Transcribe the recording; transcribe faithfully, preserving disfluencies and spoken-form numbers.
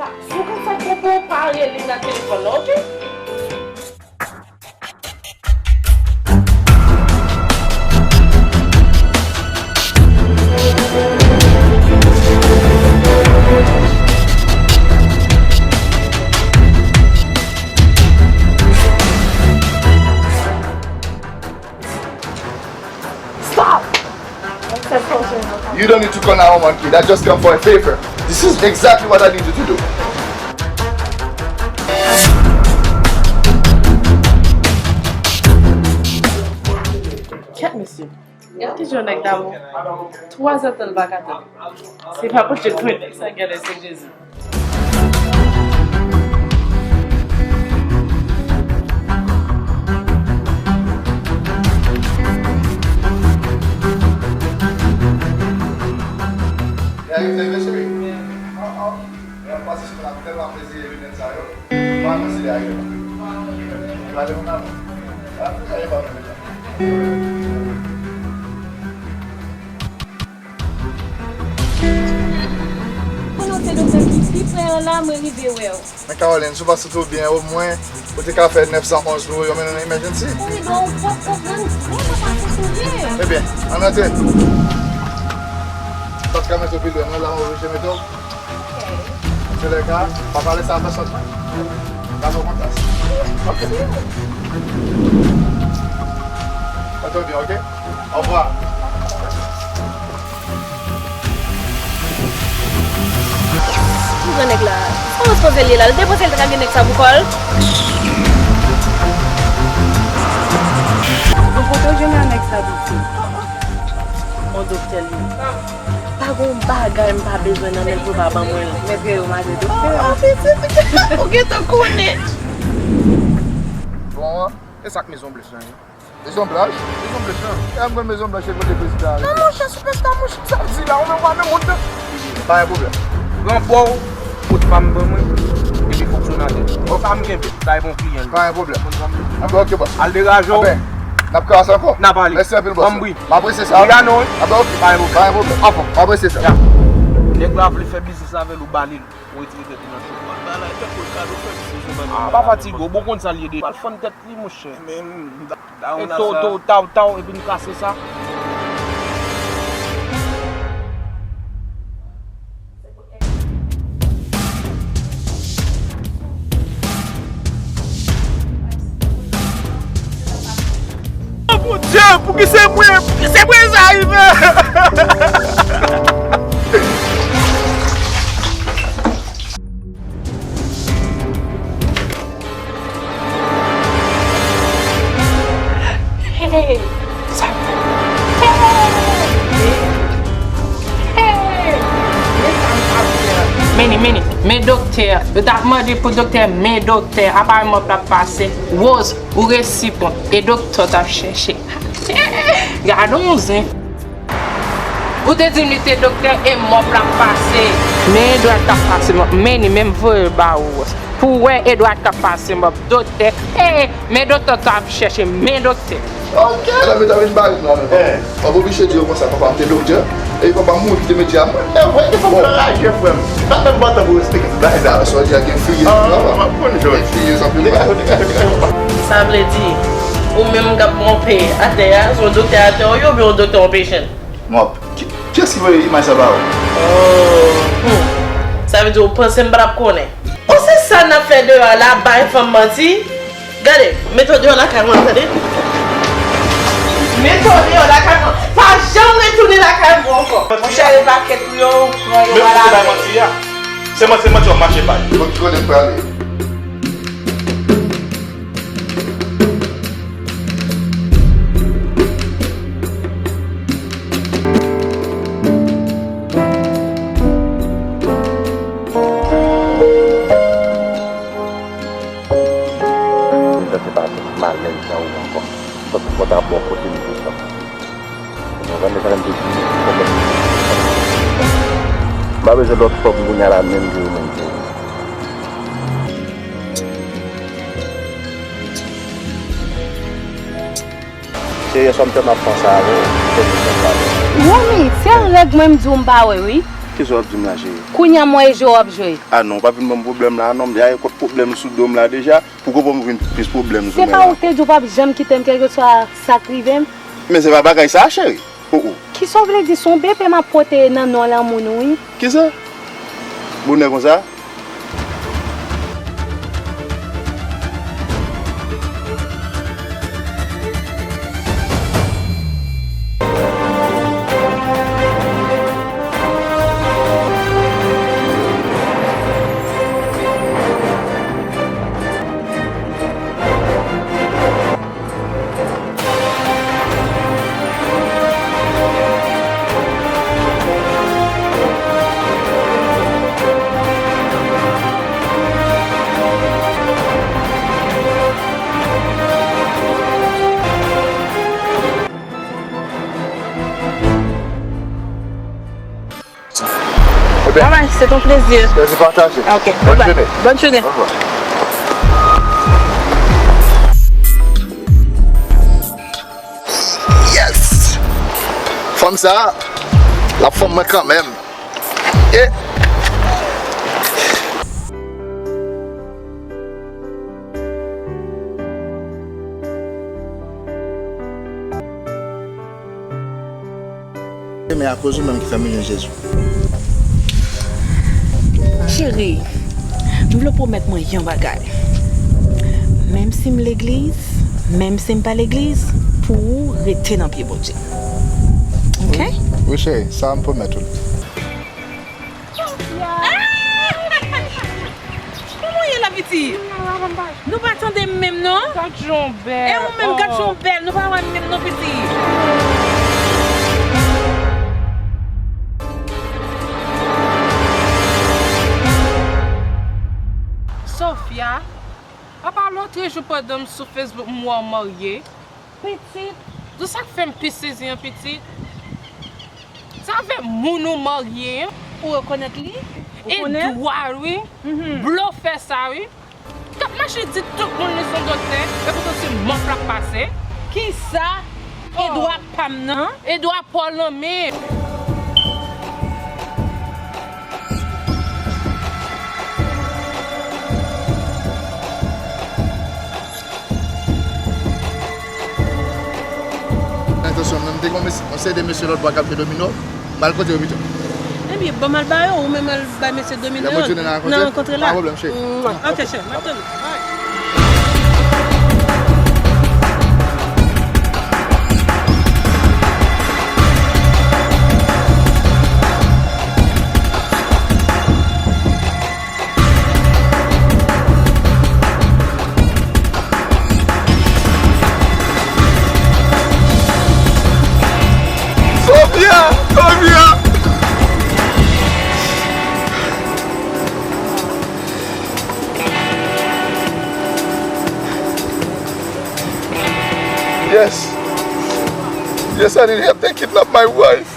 Si w konn sa k pwopo, pa rele m nan telefòn nan, oke? Stop! You don't need to call nine one one, kid. I just come for a favor. This is exactly what I need you to do. Kèt, mesye. Gade ki jan nèg damou. Twa zè tan l pa ka tann. Se pa Bondye k mete sa, gade se Jezi. Li arive, cheri? Mwen pase sou la, tèlman plezi linèt sa yo. Mwen anonse li arive la. Li pa devan nan. Ah, li pa devan nan. Konnen w se doktè ki pi prè an la, mwen rive wè w. Men Caroline, si w pa santi w byen, omwen, ou te ka fè nèf san onz pou yo mennen nan emergency. Wi, bon, ou pap konprann, mwen pa pase sou byen. Ebyen, ann antre. M pa t ka mete w pi lwen, non, la mwen oblije mete w. Antouka, pa pale sa a pèsòn, non. Gade w kontan. Ok. Mete w byen, ok? Au revoir. Ki gran nèg la? Sa w panse l ye la? L te panse l te ka gen nèg sa pou kò l? Bon, kote w jwenn a nèg sa, Titi? On doktè li ye. Pa gon bagay m pa bezwen nan men l pou l pa ban mwen l. Mèt Reyo mare doktè a. Ou gentan konnen. Bon, e sa k Mezon Blanch lan ye? Mezon Blanch? Mezon Blanch lan. E a m konn Mezon Blanch se kote prezidan a rete. Non, monchè, sipèsta, monchè, sa l di la, ou menm pa nan mond nan. Pa gen pwoblèm. Pran pa w, kot pa m ban mwen, epi fonksyonatè. Bon, sa m kenbe, sa e bon kliyan li. Pa gen pwoblèm. Konn sa m di? Anben, ok, bòs. Al degaje w. Anben, n ap kraze ankò. N ap ale. Mèsi anpil, bòs. Ban m bri. M apresye sa. Li la non, wi. Anben, ok. Pa gen pwoblèm. Pa gen pwoblèm. Anfòm. M apresye sa. Ya. Nèg la vle fè biznis avè l, ou ba li l. Ou retire tèt li nan cho. Ah, pa fatige w, bon konn sa l ye de. Pral fann tèt li, monchè. Men, m ta, ta, e to, to, taw, taw, epi n kase sa. Oh, Bondye, pouki se mwen? Pouki se mwen sa rive? Hey! Sa. Hey! Hey! Men sa m t ap di a. Men li, men li. Men doktè. Yo t ap mande pou doktè, men doktè. Apa mòp la pase. Rose, ou resi pran. E doktè w t ap chèche. Gade yon zen. Ou te di m li te doktè e mòp la pase. Men Edward t ap pase mòp. Men li menm voye l ba ou. Pou w wè Edward t ap pase mòp. Doktè. Hey, men doktè t ap chèche. Men doktè. Ok. Ala vitamin barik la menm. Eh. W ap oblije di yo konsa, papa m te doktè. E papa m mouri, li te met di a mwen. E vre, e fòk anraje, frè m. Sa fè enpòtan pou w eksplike tout bagay sa. Sa w di a gen fiyèz, papa. M ap konn jòj. Gen fiyèz anpil. Sa vle di, ou menm k ap monpe atè a, se yon doktè atè w ye oubyen yon doktè yon patient? Mòp. Ki, kiyès ki voye imaj sa ba ou? Oh, hmm. Sa vle di ou panse m pa t ap konnen? Oh, se sa n ap fè deyò a la, bay fanm manti? Gade, mete w deyò lakay mwen, tande? Mete w deyò lakay mwen. Pa janm retounen lakay mwen ankò. Monchè, e pakèt ou yo pran yo. Men ou te bay manti a. Se manti, se manti w ap mache bay. Bon, ki kote m prale? Sa se pa malèz nan ou ankò. Fòk ou konn ap bò kote m toutan. Ou konprann sa m te di? M pa bezwen lòt fòm kounye a la menm ke ou menm ke ou. Serye, sòm tèlman ap panse avè w, tèlman ap panse avè w. Romy, se yon règ mwen m di w m pa wè wi. Kisa w ap di m la, cheri? Kounye a m wè e jwe w ap jwe. A non, w pa vin ban m pwoblèm la non, m deja gen kòk pwoblèm sou do m la deja, pou w konprann m vin plis pwoblèm sou mwen la. Se pa ou k te di w p ap janm kite m kèlkeswa sa k rive m? Men se pa bagay sa, cheri. Oh, oh. Kisa w vle di? Se yon bebe m ap pote nan non lanmou nou, wi. Kisa? Bonè konsa? Ebyen, bye bye, c'est un plaisir. Plaisir partagé. Ok, bye bye. Bonne journée. Bonne journée. Au revoir. Yes! Fanm sa, l ap fanm mwen kanmenm. Yeah! Men akoz ou menm ki fè m bezwen Jezi. Cheri, m vle w pwomèt mwen yon bagay. Menm si m legliz, menm si m pa legliz, pou ou rete nan pye Bondye. Ok? Wi, wi, cheri, sa a m pwomèt ou l. Kòman w ye la, pitit? Nou pa tande m menm, non? Gad jan w bèl. E ou menm, gad jan w bèl. Nou pa wè m menm, non, pitit. Sofia, apa lòtrejou pandan m sou Facebook, m wè w marye. Pitit. Di sa k fè m pi sezi an, pitit. Se avèk moun ou marye an. Ou rekonèt li? Ou konnen? Edward, wi. Mhm. Blofè sa, wi. K ap mache di tout moun li se yon doktè, epi se sou mòf l ap pase. Kisa? Oh. Edward pa m nan? Edward pa w nan men. Atansyon, mwen, m te gen yon mes-, yon seri de mesye lòt bò k ap jwe domino. M al kote yo pito. Ebyen, ban m al ba yo, ou menm al bay mesye domino yo. Lè Bondye vle n al rankontre, pa gen pwoblèm, cheri. Ok, cheri, m ap tann ou. Sofia! Sofia! Yes. Yes, I did help they kidnap my wife.